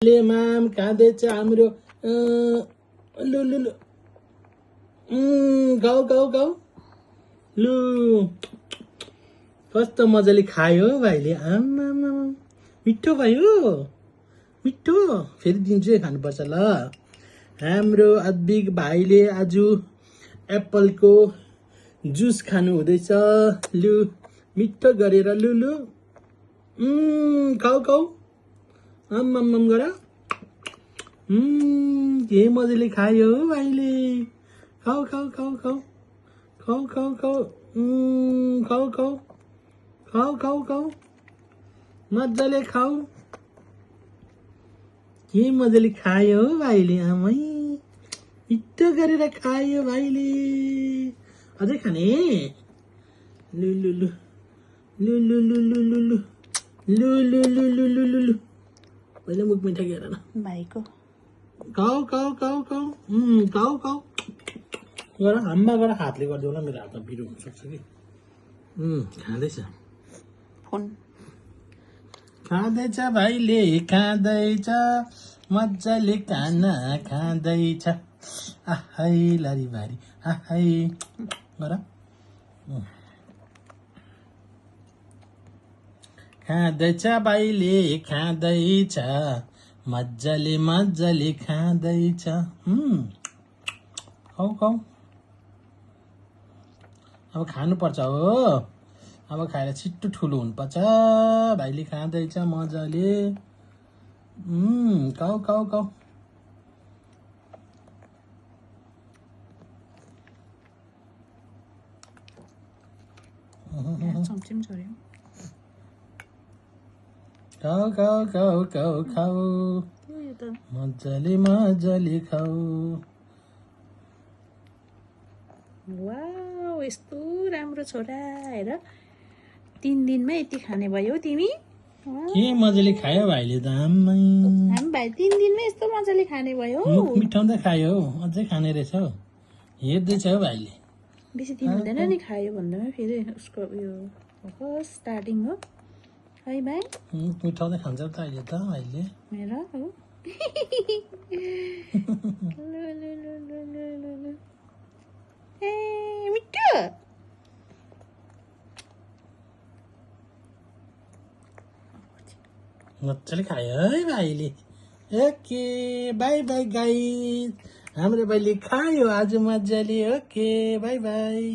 भाइले माम खाँदैछ हाम्रो लु लु लु गाउ गाउ गाउ लु कस्तो मजाले खायो भाइले आमा मिठो भयो मिठो फेरि दिन्छु है खानुपर्छ ल हाम्रो अद्विक भाइले आज एप्पलको जुस खानु हुँदैछ लु मिठो गरेर लु लु खाऊ खाऊ आम्माम गर के मजाले खायो भाइले खाऊ खाऊ खाऊ खाऊ खाऊ खाऊ खाऊ खाऊ खाऊ खाऊ खाऊ खाऊ मजाले खाऊ के मजाले खायो भाइले आमै मिठो गरेर खायो भाइले अझै खाने लु लु लु लु लु लु लु लु लु लु लु लु लु लु लु लु पहिले मुख मिठा गेर न भाइको खाऊ खाऊ खाऊ खाऊ खाऊ खाऊ गर हाममा गर हातले गरिदेऊ ल मेरो हातमा भिड हुनसक्छ कि खाँदैछ फोन खाँदैछ भाइले खाँदैछ मजाले खाना खाँदैछ आहै लरी भारी आहै गर खाँदैछ भाइले खाँदैछ मजाले मजाले खाँदैछ खाऊ खाऊ अब खानुपर्छ हो अब खाएर छिट्टो ठुलो हुनुपर्छ भाइले खाँदैछ मजाले खाऊ खाऊ खाऊ चम्चिम छोड्यो खाऊ खाऊ खाऊ खाऊ खाऊ यो त मजाले मजाले खाऊ वाउ यस्तो राम्रो छोरा हेर 3 दिनमै यति खाने भयो तिमी के मजाले खायो भाइले त आम्मै हामी भाइ 3 दिनमै यस्तो मजाले खाने भयो मुख मिठाउँदै खायो अझै खाने रहेछ हौ हेर्दैछ हौ भाइले बेसी दिन हुँदैन नि खायो भन्दामा फेरि उसको उयो स्टार्टिङ हो है भाइ मुख मिठाउँदै खान्छ त अहिले त भाइले मेरो हो लु लु लु लु लु लु लु ए मिठो मजाले खायो है भाइले ओके बाई बाई गाइस हाम्रो भाइले खायो आज मजाले ओके बाई बाई